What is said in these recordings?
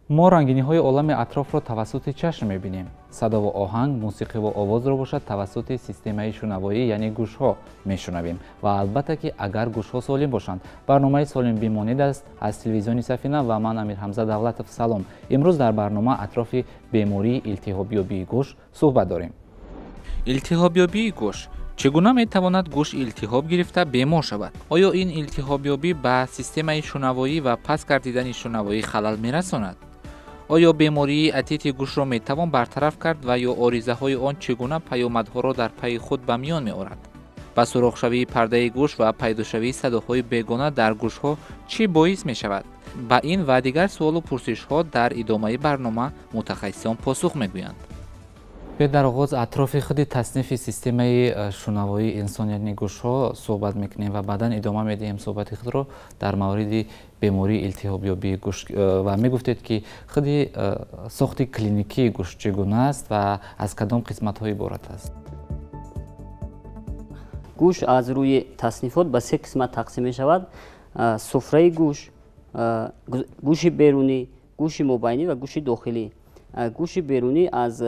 Мо рангиниҳои олами атрофро тавассути чашм мебинем. Садову оҳанг, мусиқиву овозро бошад, тавассути системаи шунавоӣ, яъне гӯшҳо мешунавем. Ва албатта ки агар гӯшҳо солим бошанд. Барномаи «Солим бимонед» аст аз телевизиони Сафина ва ман Амирҳамза Давлатов. Салом. Имрӯз дар барнома атрофи бемории илтиҳобёбии гӯш суҳбат дорем. Илтиҳобёбии гӯш: чӣ гуна метавонад гӯш илтиҳоб гирифта бемор шавад? Оё ин илтиҳобёбӣ ба системаи шунавоӣ ва паст гардидани шунавоӣ халал мерасонад? Оё бемории отити гӯшро метавон бартараф кард ва ё оризаҳои он чӣ гуна паёмадҳоро дар пайи худ ба миён меорад? Ба сурохшавии пардаи гӯш ва пайдошавии садоҳои бегона дар гӯшҳо чӣ боис мешавад? Ба ин ва дигар суолу пурсишҳо дар идомаи барнома мутахассисон посух мегӯянд. Биёед, дар оғоз атрофи худи таснифи системаи шунавоии инсон, яъне гӯшҳо, суҳбат мекунем ва баъдан идома медиҳем суҳбати худро дар мавриди бемории илтиҳобёбии гӯш. Ва мегуфтед, ки худи сохти клиникии гӯш чӣ гуна аст ва аз кадом қисматҳо иборат аст? Гӯш аз рӯи таснифот ба се қисмат тақсим мешавад: суфраи гӯш, гӯши берунӣ, гӯши мобайнӣ ва гӯши дохилӣ. Гӯши берунӣ аз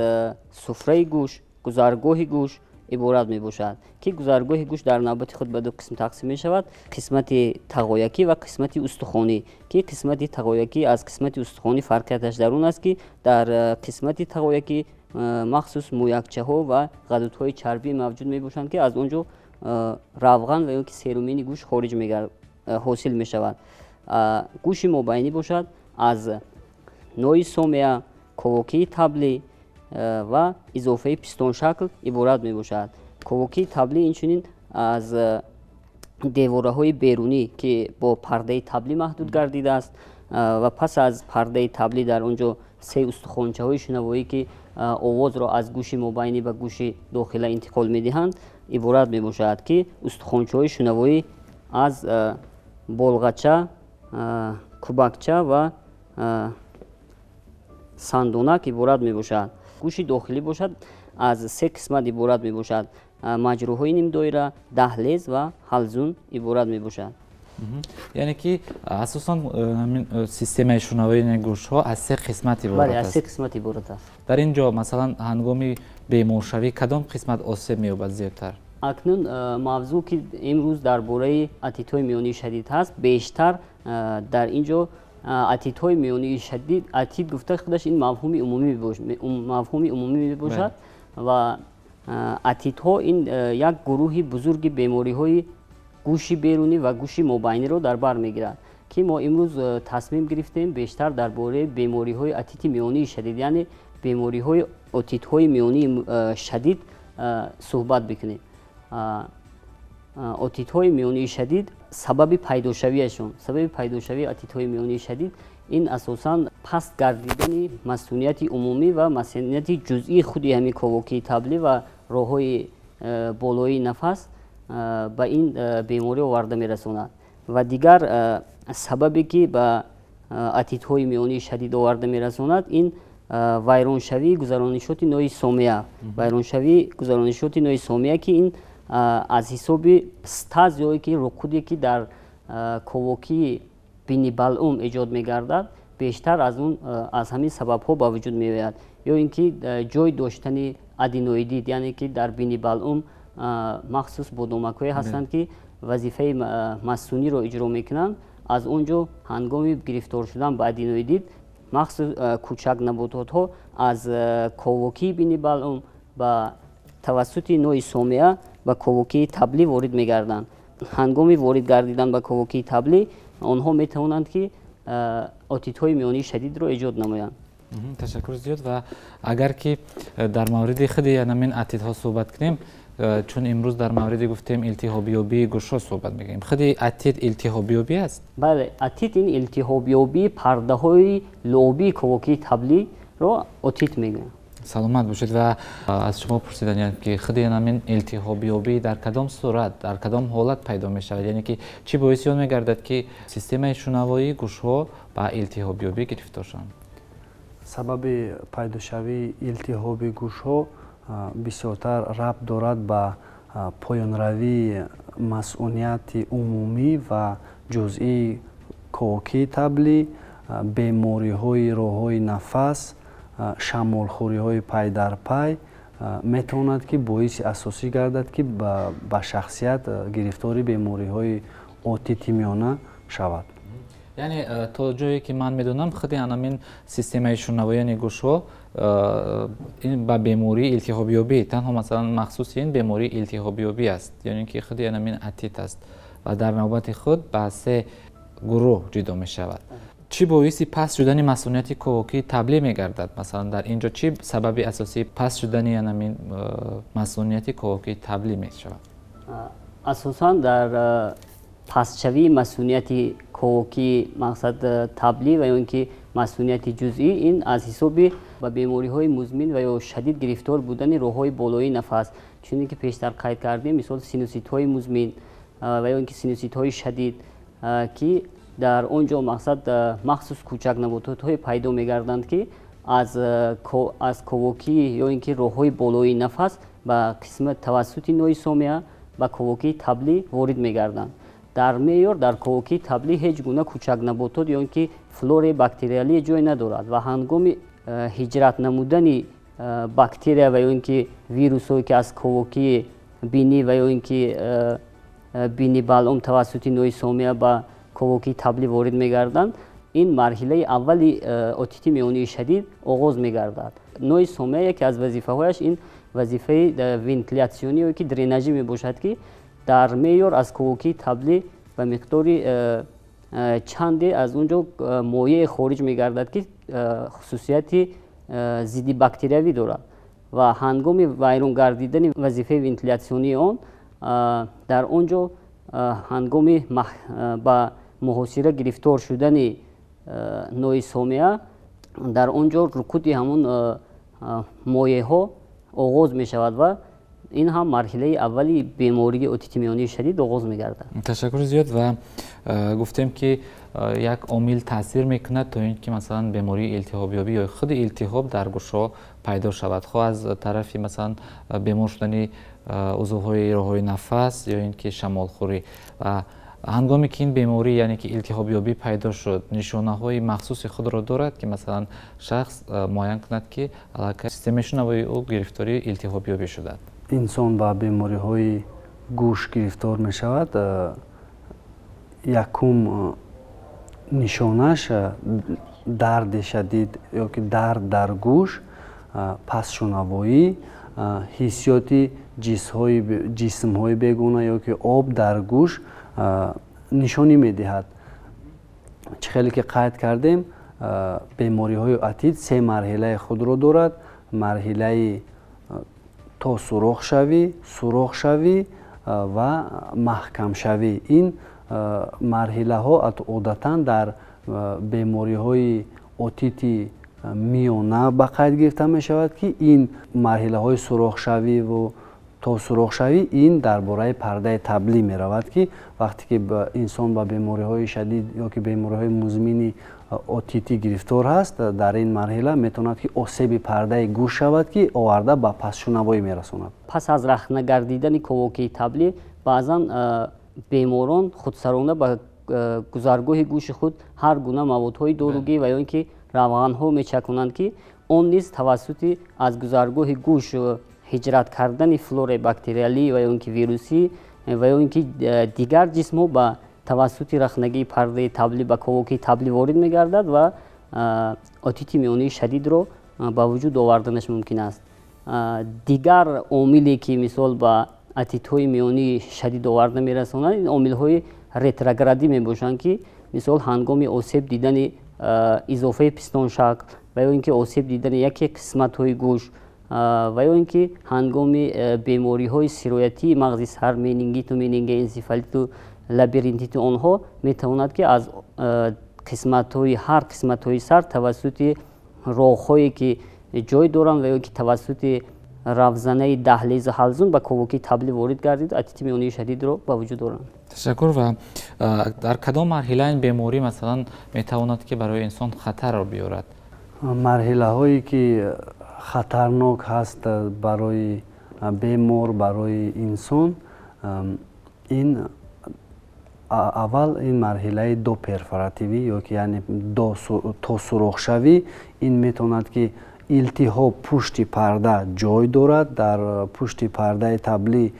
суфраи гӯш, гузаргоҳи гӯш иборат мебошад, ки гузаргоҳи гӯш дар навбати худ ба ду қисм тақсим мешавад: қисмати тағоякӣ ва қисмати устухонӣ, ки қисмати тағоякӣ аз қисмати устухонӣ фарқияташ дар он аст, ки дар қисмати тағоякӣ махсус мӯякчаҳо ва ғадудҳои чарбӣ мавҷуд мебошанд, ки аз он ҷо равған ва ё ки серумини гӯш хориҷ ҳосил мешавад. Гӯши мобайнӣ бошад, аз нои сомеа, ковокии таблӣ ва изофаи пистоншакл иборат мебошад. Ковокии таблӣ инчунин аз девораҳои берунӣ, ки бо пардаи таблӣ маҳдуд гардидааст, ва пас аз пардаи таблӣ дар он ҷо се устухончаҳои шунавоӣ, ки овозро аз гӯши мобайнӣ ба гӯши дохила интиқол медиҳанд, иборат мебошад, ки устухончаҳои шунавоӣ аз болғача, кубакча ва сандонак иборат мебошад. Гӯши дохилӣ бошад, аз се қисмат иборат мебошад: маҷрӯҳои нимдоира, даҳлез ва ҳалзун иборат мебошад. Яъне ки асосан системаи шунавоии гӯшҳо аз се қисмат иборат аст? Аз се қисмат иборат аст. Дар ин ҷо, масалан, ҳангоми беморшавӣ кадом қисмат осеб меёбад зиёдтар? Акнун мавзӯъ, ки имрӯз дар бораи отитҳои миёнии шадид ҳаст, бештар дар ин ҷо отитҳои миёнии шадид. Отит гуфта худаш ин мафҳуми умумӣ мебошад ва отитҳо ин як гурӯҳи бузурги бемориҳои гӯши берунӣ ва гӯши мобайниро дар бар мегирад, ки мо имрӯз тасмим гирифтем бештар дар бораи бемориҳои отити миёнии шадид, яъне бемориҳои отитҳои миёнии шадид суҳбат бикунем. Отитҳои миёнии шадид, сабаби пайдошавиашон, сабаби пайдошавии отитҳои миёнии шадид ин асосан паст гардидани масунияти умумӣ ва масунияти ҷузъии худи ҳамин ковокии таблӣ ва роҳҳои болоии нафас ба ин беморӣ оварда мерасонад. Ва дигар сабабе, ки ба отитҳои миёнии шадид оварда мерасонад, ин вайроншавии гузаронишоти нои сомеа, вайроншавии гузаронишоти нои сомеа, ки ин аз ҳисоби стаз ё ки рукуде, ки дар ковокии бинибалъум эҷод мегардад, бештар аз он аз ҳамин сабабҳо ба вуҷуд меояд. Ё ин ки ҷой доштани аденоидит, яъне ки дар бинибалъум махсус бодомакҳое ҳастанд, ки вазифаи масуниро иҷро мекунанд. Аз он ҷо ҳангоми гирифтор шудан ба аденоидит махсус кӯчак набототҳо аз ковокии бинибалъум ба тавассути нои сомеа ба ковокии таблӣ ворид мегарданд. Ҳангоми ворид гардидан ба ковокии таблӣ онҳо метавонанд, ки отитҳои миёнии шадидро эҷод намоянд. Ташаккур зиёд. Ва агар ки дар мавриди худи ҳамин отитҳо суҳбат кунем, чун имрӯз дар мавриди, гуфтем, илтиҳобиёбии гӯшҳо суҳбат мекунем, худи отит илтиҳобиёбӣ аст? Бале, отит ин илтиҳобиёбии пардаҳои луобии ковокии таблиро отит мегӯянд. Саломат бошед. Ва аз шумо пурсиданиям, ки худи ҳамин илтиҳобиёбӣ дар кадом сурат, дар кадом ҳолат пайдо мешавад, яъне ки чӣ боиси он мегардад, ки системаи шунавоии гӯшҳо ба илтиҳобиёбӣ гирифтор шаванд? Сабаби пайдошавии илтиҳоби гӯшҳо бисёртар рабт дорад ба поёнравии масунияти умумӣ ва ҷузъии ковокии таблӣ. Бемориҳои роҳҳои нафас, шамолхӯриҳои пай дар пай метавонад, ки боиси асосӣ гардад, ки ба шахсият гирифтори бемориҳои отити миёна шавад. Яъне, то ҷое ки ман медонам, худи анамин системаи шунавояни гӯшҳо ин ба бемории илтиҳобиёбӣ танҳо, масалан, махсуси ин бемории илтиҳобиёбӣ аст ё ин ки худи анамин отит аст ва дар навбати худ ба се гурӯҳ ҷудо мешавад. Чӣ боиси паст шудани масунияти ковокии таблӣ мегардад? Масалан, дар ин ҷо чӣ сабаби асосии паст шудани анамин масунияти ковокии таблӣ мешавад? Асосан дар пастшавии масунияти ковокии, мақсад, таблӣ ва ё ин ки масунияти ҷузъӣ, ин аз ҳисоби ба бемориҳои музмин ва ё шадид гирифтор будани роҳҳои болоии нафас, чуне ки пештар қайд кардем, мисол, синуситҳои музмин ва ё ин ки синуситҳои шадид, ки дар он ҷо, мақсад, махсус кӯчакнабототҳое пайдо мегарданд, ки аз ковокӣ ё ин ки роҳҳои болоии нафас ба қисмат тавассути нои сомеа ба ковокии таблӣ ворид мегарданд. Дар меъёр дар ковокии таблӣ ҳеҷ гуна кӯчакнаботот ё ин ки флораи бактериалӣ ҷой надорад ва ҳангоми ҳиҷрат намудани бактерия ва ё ин ки вирусҳое, ки аз ковокии бинӣ ва ё ин ки бини балъум тавассути нои сомеа ба ковокии таблӣ ворид мегарданд, ин марҳилаи аввали отити миёнии шадид оғоз мегардад. Нои сомеа яке аз вазифаҳояш ин вазифаи вентилятсионӣ ё ки дренажӣ мебошад, ки дар меъёр аз ковокии таблӣ ба миқдори чанде аз он ҷо моеъе хориҷ мегардад, ки хусусияти зидди бактериявӣ дорад, ва ҳангоми вайрон гардидани вазифаи вентилятсионии он дар он ҷо, ҳангоми ба муҳосира гирифтор шудани нои сомеа, дар он ҷо рукуди ҳамун моеъҳо оғоз мешавад ва ин ҳам марҳилаи аввали бемории отити миёнии шадид оғоз мегардад. Ташаккури зиёд. Ва гуфтем, ки як омил таъсир мекунад, то ин ки, масалан, бемории илтиҳобиёбӣ ё худи илтиҳоб дар гӯшҳо пайдо шавад, хоҳ аз тарафи, масалан, бемор шудани узвҳои роҳҳои нафас ё ин ки шамолхӯрӣ. Ва ҳангоме ки ин беморӣ, яъне ки илтиҳобиёбӣ пайдо шуд, нишонаҳои махсуси худро дорад, ки, масалан, шахс муайян кунад, ки аллакай системаи шунавоии ӯ гирифтори илтиҳобиёбӣ шудааст? Инсон ба бемориҳои гӯш гирифтор мешавад, якум нишонаш дарди шадид ё ки дард дар гӯш, пастшунавоӣ, ҳиссиёти ҷисмҳои бегона ё ки об дар гӯш нишонӣ медиҳад. Чӣ хеле ки қайд кардем, бемориҳои отит се марҳилаи худро дорад: марҳилаи то сурохшавӣ, сурохшавӣ ва маҳкамшавӣ. Ин марҳилаҳо одатан дар бемориҳои отити миёна ба қайд гирифта мешавад, ки ин марҳилаҳои сурохшавиву то сурохшавӣ ин дар бораи пардаи таблӣ меравад, ки вақте ки инсон ба бемориҳои шадид ё ки бемориҳои музмини отитӣ гирифтор ҳаст, дар ин марҳила метавонад, ки осеби пардаи гӯш шавад, ки оварда ба пастшунавоӣ мерасонад. Пас аз рахнагардидани ковокии таблӣ баъзан беморон худсарона ба гузаргоҳи гӯши худ ҳар гуна маводҳои доругӣ ва ё ин ки равғанҳо мечаконанд, ки он низ тавассути аз гузаргоҳи гӯш ҳиҷрат кардани флораи бактериалӣ ва ё ин ки вирусӣ ва ё ин ки дигар ҷисмҳо ба тавассути рахнагии пардаи таблӣ ба ковокии таблӣ ворид мегардад ва отити миёнии шадидро ба вуҷуд оварданаш мумкин аст. Дигар омиле, ки, мисол, ба отитҳои миёнии шадид оварда мерасонад, ин омилҳои ретроградӣ мебошанд, ки, мисол, ҳангоми осеб дидани изофаи пистоншакл ва ё ин ки осеб дидани яке қисматҳои гӯш ва ё ин ки ҳангоми бемориҳои сироятии мағзи сар, менингиту менингоэнсефалиту лабиринтиту, онҳо метавонад, ки аз қисматҳои ҳар қисматҳои сар тавассути роҳҳое, ки ҷой доранд, ва ё ки тавассути равзанаи даҳлезу ҳалзун ба ковокии таблӣ ворид гардид, отити миёнии шадидро ба вуҷуд оранд. Ташаккур. Ва дар кадом марҳила ин беморӣ, масалан, метавонад, ки барои инсон хатарро биёрад? Марҳилаҳое, ки хатарнок ҳаст барои бемор, барои инсон, ин Аввал ин марҳилаи доперфоративӣ ё ки яъне то сурохшавӣ, ин метавонад ки илтиҳоб пушти парда ҷой дорад, дар пушти пардаи таблӣ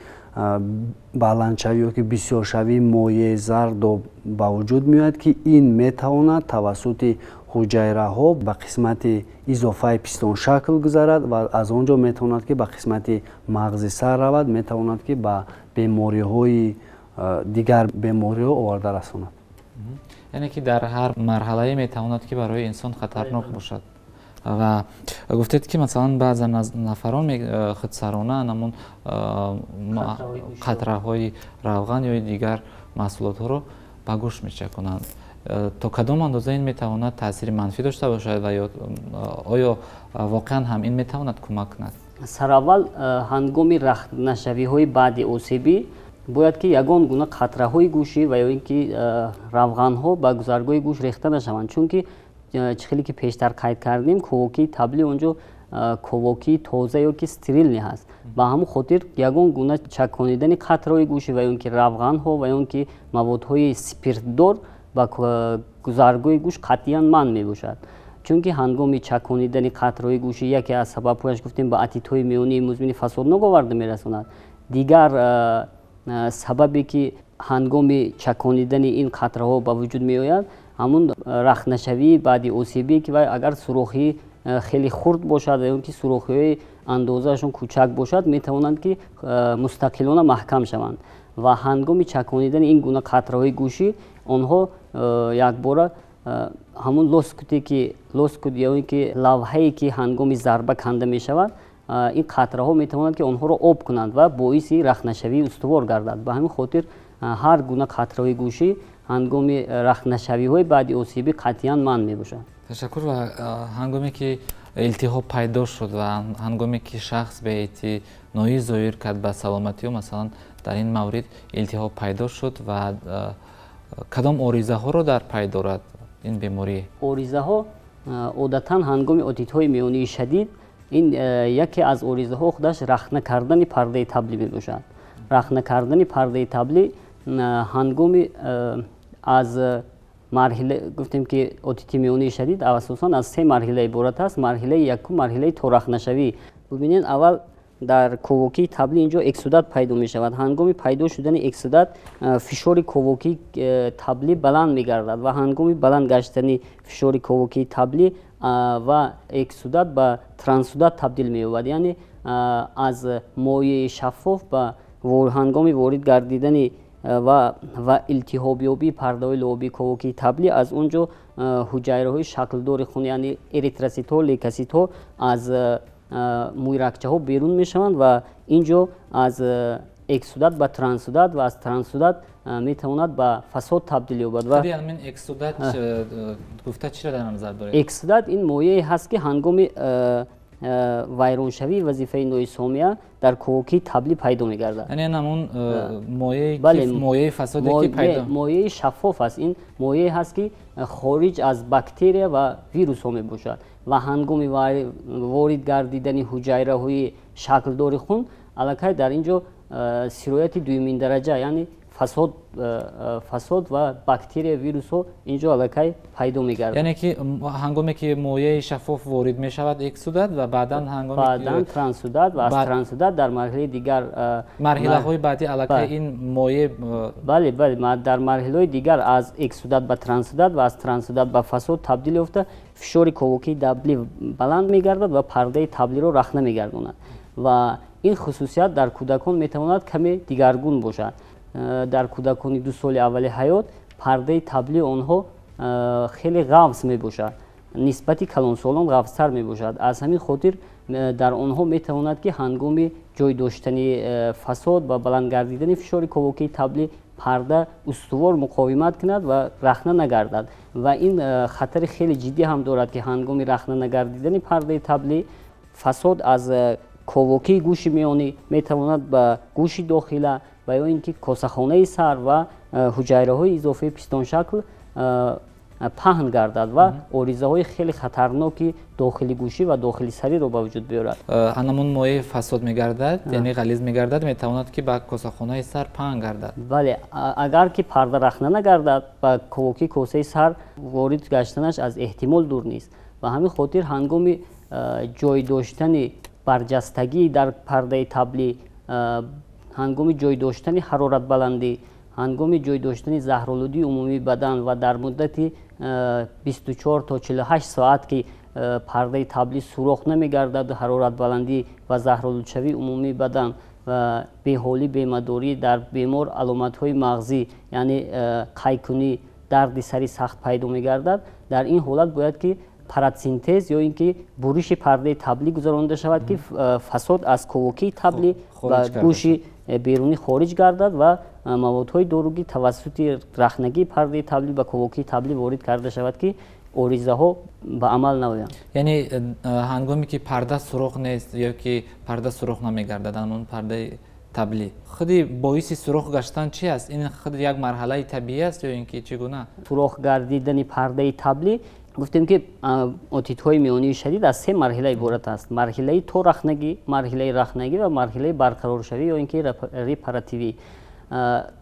баландшавӣ ё ки бисёршавии моеи зардоб ба вуҷуд меояд, ки ин метавонад тавассути ҳуҷайраҳо ба қисмати изофаи пистоншакл гузарад ва аз он ҷо метавонад ки ба қисмати мағзи сар равад, метавонад ки ба бемориҳои дигар бемориҳо оварда расонад. Яъне ки дар ҳар марҳалае метавонад ки барои инсон хатарнок бошад. Ва гуфтед ки масалан баъзе нафарон худсарона ҳамон қатраҳои равған ё дигар маҳсулотҳоро ба гӯш мечаконанд. То кадом андоза ин метавонад таъсири манфӣ дошта бошад ва оё воқеан ҳам ин метавонад кӯмак кунад? Сараввал ҳангоми рахтнашавиҳои баъди осебӣ бояд ки ягон гуна қатраҳои гӯшӣ ва ё ин ки равғанҳо ба гузаргоҳи гӯш рехта нашаванд, чунки чӣ хеле ки пештар қайд кардем, ковокии таблӣ онҷо ковокии тоза ё ки стерилни ҳаст. Ба ҳамон хотир ягон гуна чаконидани қатраҳои гӯшӣ ва ё ин ки равғанҳо ва ё ин ки маводҳои спиртдор ба гузаргоҳи гӯш қатъиян манъ мебошад. Чунки ҳангоми чаконидани қатраҳои гӯшӣ яке аз сабабҳояш гуфтем ба атитҳои миёнии музмини фасоднок оварда мерасонад. Дигар сабабе ки ҳангоми чаконидани ин қатраҳо ба вуҷуд меояд, ҳамун рахтнашавии баъди осебие ки вай агар сурохӣ хеле хурд бошад ва ё ки сурохиҳои андозаашон кӯчак бошад, метавонанд ки мустақилона маҳкам шаванд. Ва ҳангоми чаконидани ин гуна қатраҳои гӯшӣ онҳо якбора ҳамун лоскуте ки лоскут ё ин ки лавҳае ки ҳангоми зарба канда мешавад, ин қатраҳо метавонанд ки онҳоро об кунанд ва боиси рахтнашавии устувор гардад. Ба ҳамин хотир ҳар гуна қатраҳои гӯшӣ ҳангоми рахтнашавиҳои баъди осебӣ қатъиян манъ мебошад. Ташаккур. Ва ҳангоме ки илтиҳоб пайдо шуд ва ҳангоме ки шахс беэътиноӣ зоҳир кард ба саломатиё, масалан дар ин маврид илтиҳоб пайдо шуд ва кадом оризаҳоро дар пай дорад ин беморӣ? Оризаҳо одатан ҳангоми отитҳои миёнии шадид ин яке аз оризаҳо худаш рахна кардани пардаи таблӣ мебошад. Рахна кардани пардаи таблӣ ҳангоми аз марҳила гуфтем ки отити миёнии шадид асосан аз се марҳила иборат аст. Марҳилаи якум марҳилаи торахнашавӣ. Бубинед, аввал дар ковокии таблӣ инҷо эксудат пайдо мешавад. Ҳангоми пайдо шудани эксудат фишори ковокии таблӣ баланд мегардад ва ҳангоми баланд гаштани фишори ковокии таблӣ ва эксудат ба трансудат табдил меёбад. Яъне аз моеи шаффоф ба ҳангоми ворид гардидани ва илтиҳобёбии пардаҳои лобии ковокии таблӣ аз он ҷо ҳуҷайраҳои шаклдори хун, яъне эритроситҳо, лейкоситҳо аз мӯйракчаҳо берун мешаванд ва ин ҷо аз эксудат ба трансудат ва аз трансудат метавонад ба фасод табдил ёбад. Эксудат гуфта чиро дар назар доред? Эксудат ин моее ҳаст ки ҳангоми вайроншавии вазифаи ноисомия дар ковокии таблӣ пайдо мегардад. Яъне ҳамон моеи фасоде ки пайдо моеи шаффоф аст. Ин моее ҳаст ки хориҷ аз бактерия ва вирусҳо мебошад ва ҳангоми ворид гардидани ҳуҷайраҳои шаклдори хун аллакай дар ин ҷо сирояти дуюмин дараҷа, яъне фасод ва бактерия вирусҳо ин ҷо аллакай пайдо мегардад. Яъне ки ҳангоме ки моеи шаффоф ворид мешавад эксудат ва баъдан ҳангоме баъдан трансудат ва аз трансудат дар марҳилаи дигар марҳилаҳои баъдӣ аллакай ин моеъ бале, бале, дар марҳилаҳои дигар аз эксудат ба трансудат ва аз трансудат ба фасод табдил ёфта фишори ковокии таблӣ баланд мегардад ва пардаи таблиро рахна мегардонад. Ва ин хусусият дар кӯдакон метавонад каме дигаргун бошад. Дар кӯдакони 2 соли аввали ҳаёт пардаи таблии онҳо хеле ғафз мебошад, нисбати калонсолон ғафзтар мебошад. Аз ҳамин хотир дар онҳо метавонад ки ҳангоми ҷой доштани фасод ва баланд гардидани фишори ковокии таблӣ парда устувор муқовимат кунад ва рахна нагардад. Ва ин хатари хеле ҷиддӣ ҳам дорад ки ҳангоми рахна нагардидани пардаи таблӣ фасод аз ковокии гӯши миёнӣ метавонад ба гӯши дохила ва ё ин ки косахонаи сар ва ҳуҷайраҳои изофаи пистоншакл паҳн гардад ва оризаҳои хеле хатарноки дохили гӯшӣ ва дохили сариро ба вуҷуд биёрад. Ҳамон моеъ фасод мегардад, яъне ғализ мегардад, метавонад ки ба косахонаи сар паҳн гардад. Бале, агар ки парда рахна нагардад, ба ковокии косаи сар ворид гаштанаш аз эҳтимол дур нест. Ба ҳамин хотир ҳангоми ҷой доштани барҷастагӣ дар пардаи таблӣ, ҳангоми ҷой доштани ҳароратбаландӣ, ҳангоми ҷой доштани заҳролудии умумии бадан ва дар муддати 24 то 48 соат ки пардаи таблӣ сурох намегардад, ҳароратбаландӣ ва заҳролудшавии умумии бадан ва беҳолӣ, бемадорӣ дар бемор аломатҳои мағзӣ, яъне қайкунӣ, дарди сари сахт пайдо мегардад. Дар ин ҳолат бояд ки парасинтез ё ин ки буриши пардаи таблӣ гузаронида шавад, ки фасод аз ковокии таблӣ ба гӯши берунӣ хориҷ гардад ва маводҳои доругӣ тавассути рахнагии пардаи таблӣ ба ковокии таблӣ ворид карда шавад, ки оризаҳо ба амал наоянд. Яъне ҳангоме ки парда сурох нест ё ки парда сурох намегардад, ҳамон пардаи таблӣ худи боиси сурох гаштан чи аст? Ин худ як марҳалаи табиӣ аст ё ин ки чӣ гуна? Сурох гардидани пардаи таблӣ, гуфтем ки отитҳои миёнии шадид аз се марҳила иборат аст: марҳилаи то рахнагӣ, марҳилаи рахнагӣ ва марҳилаи барқароршавӣ ё ин ки репаративӣ.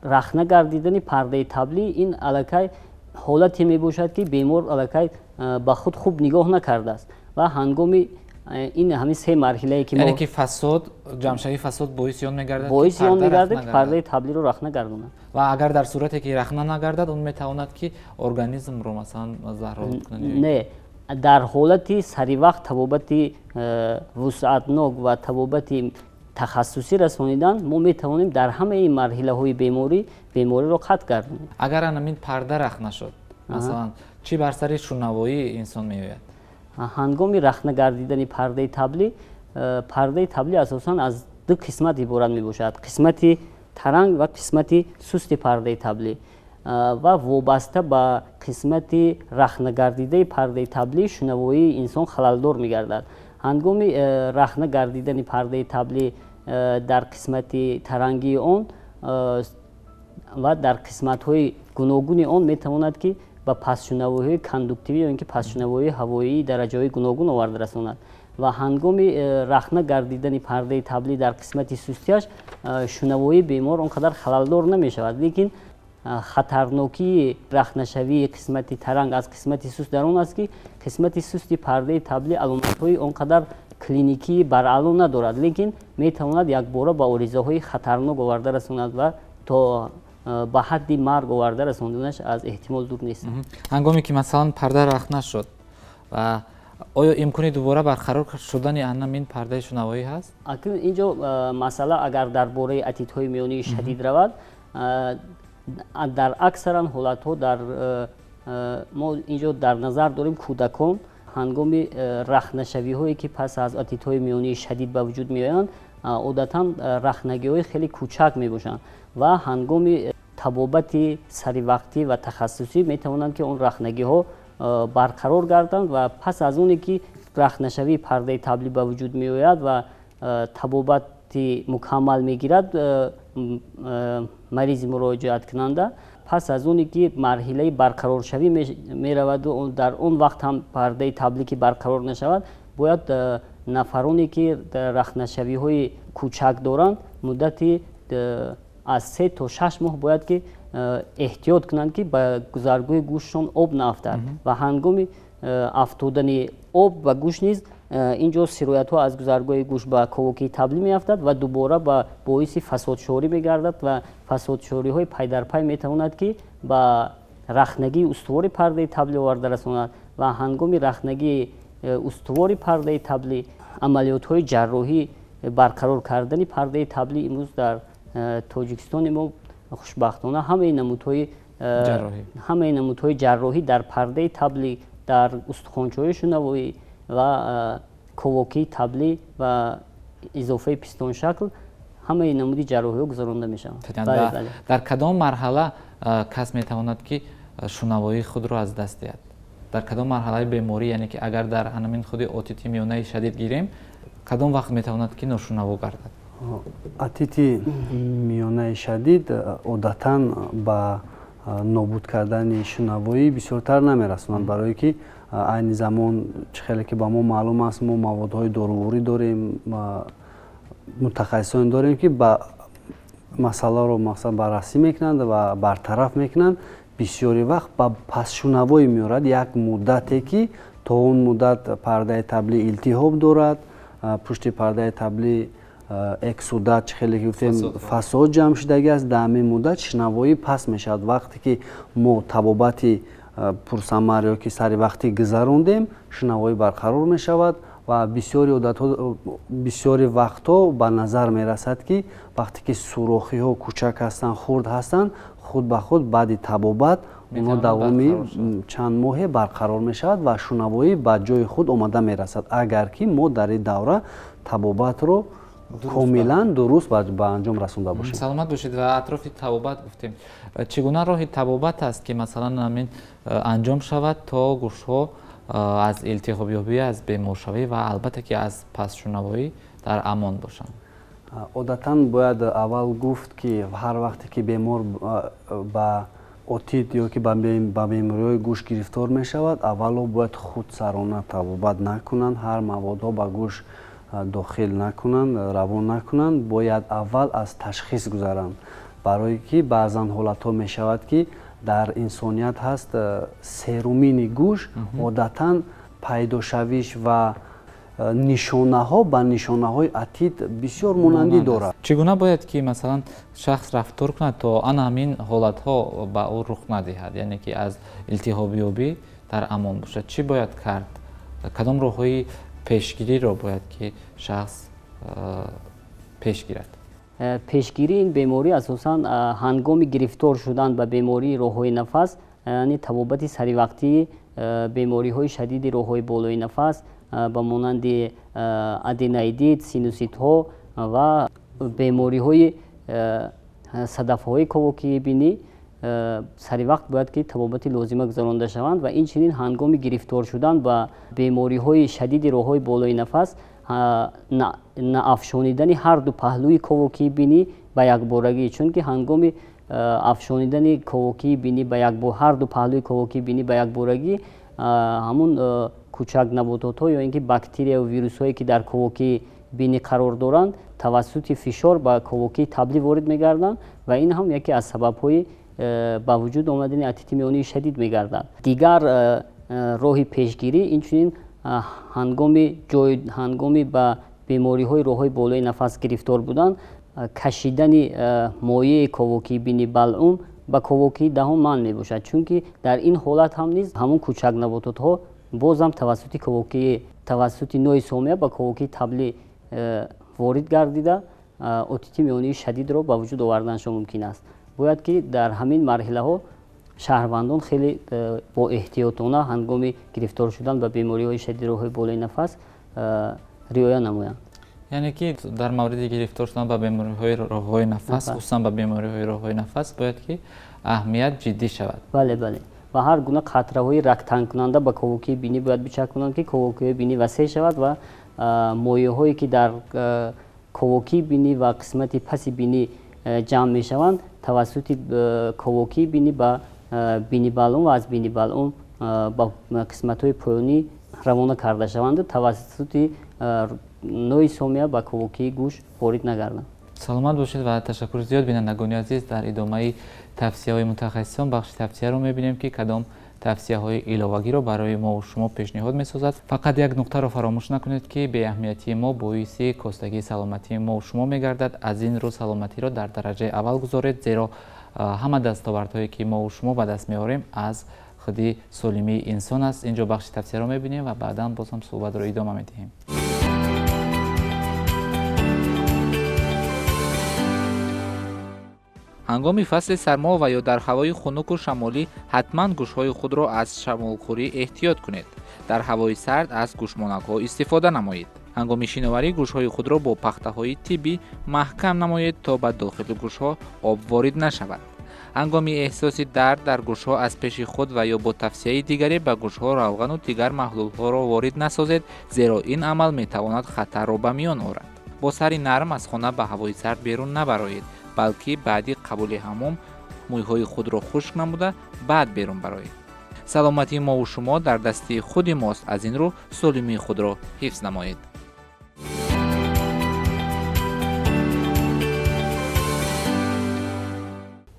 Рахна гардидани пардаи таблӣ ин аллакай ҳолате мебошад, ки бемор аллакай ба худ хуб нигоҳ накардааст ва ҳангоми ин ҳамин се марҳилае ки яъне ки фасод, ҷамъшавии фасод боиси он мегардад, боиси он мегардад, ки пардаи таблиро рахна гардонад. Ва агар дар сурате ки рахна нагардад, он метавонад ки организмро масалан заҳролуд кунад? Не, дар ҳолати саривақт табобати вусъатнок ва табобати тахассусӣ расонидан мо метавонем дар ҳамаи марҳилаҳои беморӣ бемориро қатъ гардонем. Агар ҳамин парда рахна шуд, масалан, чӣ бар сари шунавоии инсон меояд? Ҳангоми рахна гардидани пардаи таблӣ, пардаи таблӣ асосан аз ду қисмат иборат мебошад: қисмати таранг ва қисмати сусти пардаи таблӣ. Ва вобаста ба қисмати рахнагардидаи пардаи таблӣ шунавоии инсон халалдор мегардад. Ҳангоми рахна гардидани пардаи таблӣ дар қисмати тарангии он ва дар қисматҳои гуногуни он метавонад ки ба пастшунавоиҳои кондуктивӣ ё ин ки пастшунавоии ҳавоии дараҷаҳои гуногун оварда расонад. Ва ҳангоми рахна гардидани пардаи таблӣ дар қисмати сустияш шунавоии бемор он қадар халалдор намешавад, лекин хатарнокии рахнашавии қисмати таранг аз қисмати суст дар он аст, ки қисмати сусти пардаи таблӣ аломатҳои он қадар клиникии баръало надорад, лекин метавонад якбора ба оризаҳои хатарнок оварда расонад ва то ба ҳадди марг оварда расонданаш аз эҳтимол дур нест. Ҳангоме ки масалан парда рахна шуд, ва оё имкони дубора барқарор шудани ҳамин пардаи шунавоӣ ҳаст? Акнун инҷо масъала агар дар бораи атитҳои миёнии шадид равад, дар аксаран ҳолатҳо дар мо инҷо дар назар дорем кӯдакон ҳангоми рахнашавиҳое ки пас аз атитҳои миёнии шадид ба вуҷуд меоянд, одатан рахнагиҳои хеле кӯчак мебошанд ва ҳангоми табобати саривақтӣ ва тахассусӣ метавонанд ки он рахнагиҳо барқарор гарданд ва пас аз оне ки рахнашавии пардаи таблӣ ба вуҷуд меояд ва табобати мукаммал мегирад маризи муроҷиаткунанда, пас аз оне ки марҳилаи барқароршавӣ мераваду дар он вақт ҳам пардаи таблӣ ки барқарор нашавад, бояд нафароне ки рахнашавиҳои кӯчак доранд муддати аз 3 то 6 моҳ бояд ки эҳтиёт кунанд, ки ба гузаргоҳи гӯшшон об наафтад ва ҳангоми афтодани об ба гӯш низ инҷо сироятҳо аз гузаргоҳи гӯш ба ковокии таблӣ меафтад ва дубора ба боиси фасодшорӣ мегардад ва фасодшориҳои пайдарпай метавонад ки ба рахнагии устувори пардаи таблӣ оварда расонад ва ҳангоми рахнагии устувори пардаи таблӣ амалиётҳои ҷарроҳӣ барқарор кардани пардаи таблӣ имрӯз дар тоҷикистони мо хушбахтона ҳамаи намудҳои ҷарроҳӣ дар пардаи таблӣ, дар устухончаҳои шунавоӣ ва ковокии таблӣ ва изофаи пистоншакл ҳамаи намуди ҷарроҳиҳо гузаронда мешаванд. Дар кадом марҳала кас метавонад ки шунавоии худро аз даст диҳад? Дар кадом марҳалаи беморӣ, яъне ки агар дар ҳамин худи отити миёнаи шадид гирем, кадом вақт метавонад ки ношунаво гардад? Отити миёнаи шадид одатан ба Нобуд кардани шунавоӣ бисёртар намерасонанд, барое ки айни замон чӣ хеле ки ба мо маълум аст, мо маводҳои доруворӣ дорем, мутахассисоне дорем, ки ба масъаларо мақсад баррасӣ мекунанд ва бартараф мекунанд. Бисёри вақт ба пасшунавоӣ меорад як муддате, ки то он муддат пардаи таблӣ илтиҳоб дорад, пушти пардаи таблӣ эксудат, чӣ хеле ки гуфтем, фасод ҷамъ шудагӣ аст. Дар ҳамин муддат шунавоӣ паст мешавад. Вақте ки мо табобати пурсамар ё ки сари вақтӣ гузарондем, шунавоӣ барқарор мешавад. Ва бисёри одатҳо, бисёри вақтҳо ба назар мерасад, ки вақте ки сурохиҳо кӯчак ҳастанд, хурд ҳастанд, худ ба худ баъди табобат онҳо давоми чанд моҳе барқарор мешавад ва шунавоӣ ба ҷои худ омада мерасад, агар ки мо дар ин давра табобатро комилан дуруст ба анҷом расонда бошем. Саломат бошед. Ва атрофи табобат гуфтем, чӣ гуна роҳи табобат аст, ки масалан ҳамин анҷом шавад, то гӯшҳо аз илтиҳобёбӣ, аз беморшавӣ ва албатта ки аз пастшунавоӣ дар амон бошанд? Одатан бояд аввал гуфт, ки ҳар вақте ки бемор ба отит ё ки ба бемориҳои гӯш гирифтор мешавад, аввало бояд худсарона табобат накунанд, ҳар маводҳо ба гӯш дохил накунанд, равон накунанд. Бояд аввал аз ташхис гузаранд, барое ки баъзан ҳолатҳо мешавад, ки дар инсоният ҳаст серумини гӯш, одатан пайдошавиш ва нишонаҳо ба нишонаҳои атит бисёр монандӣ дорад. Чӣ гуна бояд ки масалан шахс рафтор кунад, то ана ҳамин ҳолатҳо ба ӯ рух надиҳад, яъне ки аз илтиҳобёбӣ дар амон бошад? Чӣ бояд кард? Кадом роҳҳои пешгириро бояд ки шахс пеш гирад? Пешгирии ин беморӣ асосан ҳангоми гирифтор шудан ба бемории роҳҳои нафас, яъне табобати саривақтии бемориҳои шадиди роҳҳои болои нафас ба монанди аденоидит, синуситҳо ва бемориҳои садафҳои ковокии бинӣ саривақт бояд ки табобати лозима гузаронда шаванд. Ва инчунин ҳангоми гирифтор шудан ба бемориҳои шадиди роҳҳои болои нафас наафшонидани ҳар ду паҳлӯи ковокии бинӣ ба якборагӣ, чунки ҳангоми афшонидани ковокии бинӣ ба ҳар ду паҳлӯи ковокии бинӣ ба якборагӣ ҳамун кӯчак набототҳо ё ин ки бактерия ва вирусҳое, ки дар ковокии бинӣ қарор доранд, тавассути фишор ба ковокии таблӣ ворид мегарданд ва ин ҳам яке аз сабабҳои ба вуҷуд омадани отити миёнии шадид мегардад. Дигар роҳи пешгирӣ инчунин ҳангоми ба бемориҳои роҳҳои болои нафас гирифтор будан, кашидани моеи ковокии бини балъум ба ковокии даҳон манъ мебошад, чунки дар ин ҳолат ҳам низ ҳамон кӯчак набототҳо бозам тавассути нои сомия ба ковокии таблӣ ворид гардида отити миёнии шадидро ба вуҷуд оварданашон мумкин аст. Бояд ки дар ҳамин марҳилаҳо шаҳрвандон хеле боэҳтиётона ҳангоми гирифтор шудан ба бемориҳои шадиди роҳҳои болои нафас риоя намоянд. Яъне ки дар мавриди гирифтор шудан ба бемориҳои роҳҳои нафас, хусусан ба бемориҳои роҳҳои нафас, бояд ки аҳамият ҷиддӣ шавад. Бале, бале. Ва ҳар гуна қатраҳои рагтангкунанда ба ковокии бинӣ бояд бичакунанд, ки ковокиҳои бинӣ васеъ шавад ва моеъҳое, ки дар ковокии бинӣ ва қисмати паси бинӣ ҷамъ мешаванд, тавассути ковокии бинӣ ба бини балъум ва аз бини балъум ба қисматҳои поёнӣ равона карда шаванду тавассути нои сомия ба ковокии гӯш ворид нагарданд. Саломат бошед ва ташаккури зиёд, бинандагони азиз. Дар идомаи тавсияҳои мутахассисон бахши тавсияро мебинем, ки кадом тавсияҳои иловагиро барои мо шумо пешниҳод месозад. Фақат як нуқтаро фаромӯш накунед, ки беаҳамиятии мо боиси костагии саломатии мо шумо мегардад. Аз ин рӯ саломатиро дар дараҷаи аввал гузоред, зеро ҳама дастовардҳое, ки мо шумо ба даст меорем, аз худи солимии инсон аст. Инҷо бахши тавсияро мебинем ва баъдан боз ҳам суҳбатро идома медиҳем. Ҳангоми фасли сармо ва ё дар ҳавои хунуку шамолӣ ҳатман гӯшҳои худро аз шамолхӯрӣ эҳтиёт кунед. Дар ҳавои сард аз гӯшмонакҳо истифода намоед. Ҳангоми шиноварӣ гӯшҳои худро бо пахтаҳои тиббӣ маҳкам намоед, то ба дохили гӯшҳо об ворид нашавад. Ҳангоми эҳсоси дард дар гӯшҳо аз пеши худ ва ё бо тавсияи дигаре ба гӯшҳо равғану дигар маҳлулҳоро ворид насозед, зеро ин амал метавонад хатарро ба миён орад. Бо сари нарм аз хона ба ҳавои сард берун набароед, балки баъди қабули ҳаммом Мӯйҳои худро хушк намуда, баъд берун бароед. Саломатии мову шумо дар дасти худи мост, аз ин рӯ солимии худро ҳифз намоед.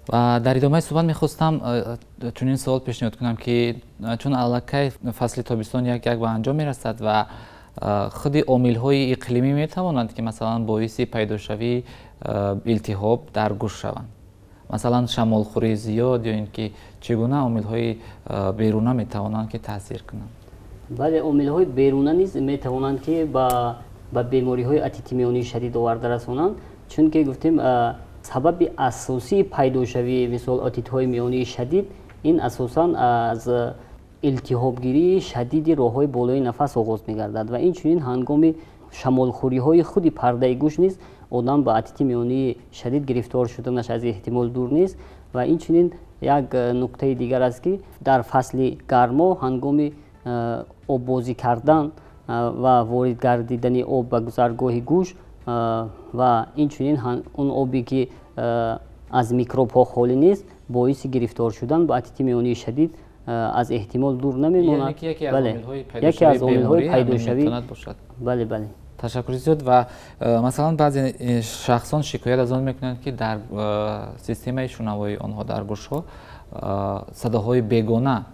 Ва дар идомаи суҳбат мехостам чунин суол пешниҳод кунам, ки чун аллакай фасли тобистон як-як ба анҷом мерасад ва худи омилҳои иқлимӣ метавонанд, ки масалан боиси пайдошавии илтиҳоб дар гӯш шаванд. Масалан шамолхӯрии зиёд ё ин ки чӣ гуна омилҳои беруна метавонанд, ки таъсир кунанд? Бале, омилҳои беруна низ метавонанд, ки ба бемориҳои отити миёнии шадид оварда расонанд, чунки гуфтем сабаби асосии пайдошавии мисол отитҳои миёнии шадид ин асосан аз илтиҳобгирии шадиди роҳҳои болои нафас оғоз мегардад ва инчунин ҳангоми шамолхӯриҳои худи пардаи гӯш низ одам ба отити миёнии шадид гирифтор шуданаш аз эҳтимол дур нест. Ва инчунин як нуктаи дигар аст, ки дар фасли гармо ҳангоми оббозӣ кардан ва ворид гардидани об ба гузаргоҳи гӯш ва инчунин он обе ки аз микробҳо холӣ нест, боиси гирифтор шудан ба отити миёнии шадид аз эҳтимол дур намемонад. Яке аз омилҳои пайдошавӣ. Бале, бале. Ташаккури зиёд. Ва масалан баъзе шахсон шикоят аз он мекунанд, ки дар системаи шунавоии онҳо дар гӯшҳо садоҳои бегона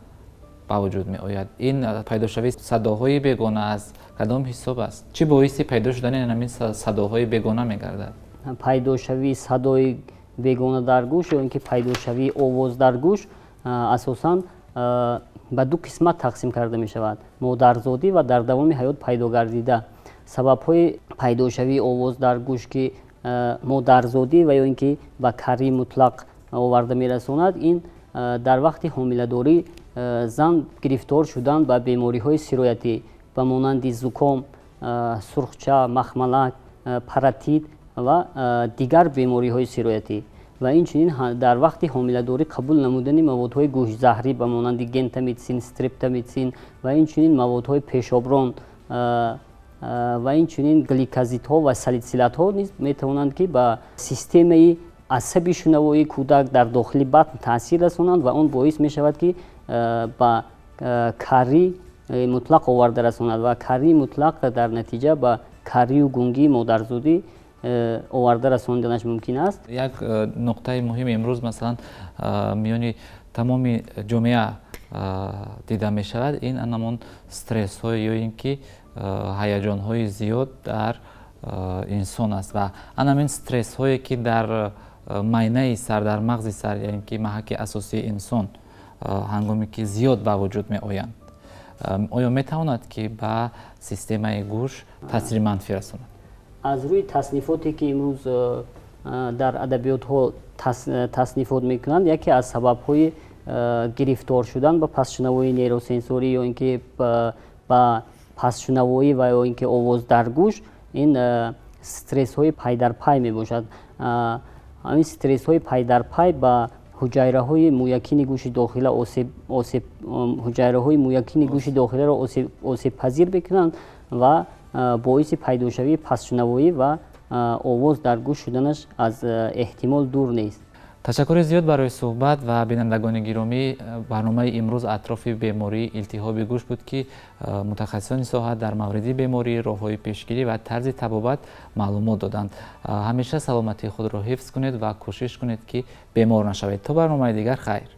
ба вуҷуд меояд. Ин пайдошавии садоҳои бегона аз кадом ҳисоб аст? Чӣ боиси пайдо шудани ҳамин садоҳои бегона мегардад? Пайдошавии садои бегона дар гӯш ё ин ки пайдошавии овоз дар гӯш асосан ба ду қисмат тақсим карда мешавад: модарзодӣ ва дар давоми ҳаёт пайдо гардида. Сабабҳои пайдошавии овоз дар гӯш, ки модарзодӣ ва ё ин ки ба карии мутлақ оварда мерасонад, ин дар вақти ҳомиладорӣ зан гирифтор шудан ба бемориҳои сироятӣ ба монанди зуком, сурхча, махмалак, паратит ва дигар бемориҳои сироятӣ ва инчунин дар вақти ҳомиладорӣ қабул намудани маводҳои гӯшзаҳрӣ ба монанди гентамитсин, стрептомитсин ва инчунин маводҳои пешоброн ва инчунин гликозидҳо ва салитсилатҳо низ метавонанд, ки ба системаи асаби шунавоии кӯдак дар дохили батн таъсир расонанд ва он боис мешавад, ки ба карӣ мутлақ оварда расонад ва карии мутлақ дар натиҷа ба карию гунгии модарзодӣ оварда расонданаш мумкин аст. Як нуқтаи муҳим имрӯз масалан миёни тамоми ҷомеа дида мешавад, ин анамон стрессҳо ё ин ки ҳаяҷонҳои зиёд дар инсон аст ва анамин стрессҳое, ки дар майнаи сар, дар мағзи сар, ё ин ки маҳаки асосии инсон ҳангоме ки зиёд ба вуҷуд меоянд, оё метавонад, ки ба системаи гӯш таъсири манфӣ расонад? Аз рӯи таснифоте, ки имрӯз дар адабиётҳо таснифот мекунанд, яке аз сабабҳои гирифтор шудан ба пастшунавоии нейросенсорӣ ё ин ки ба пастшунавоӣ ва ё ин ки овоз дар гӯш ин стрессҳои пайдарпай мебошад. Ҳамин стрессҳои пайдарпай ба ҳуҷайраҳои мӯякини гӯши дохила ҳуҷайраҳои мӯякини гӯши дохиларо осебпазир мекунанд ва боиси пайдошавии пастшунавоӣ ва овоз дар гӯш шуданаш аз эҳтимол дур нест. Ташаккури зиёд барои суҳбат ва бинандагони гиромӣ, барномаи имрӯз атрофи бемории илтиҳоби гӯш буд, ки мутахассисони соҳа дар мавриди беморӣ, роҳҳои пешгирӣ ва тарзи табобат маълумот доданд. Ҳамеша саломатии худро ҳифз кунед ва кӯшиш кунед, ки бемор нашавед. То барномаи дигар, хайр.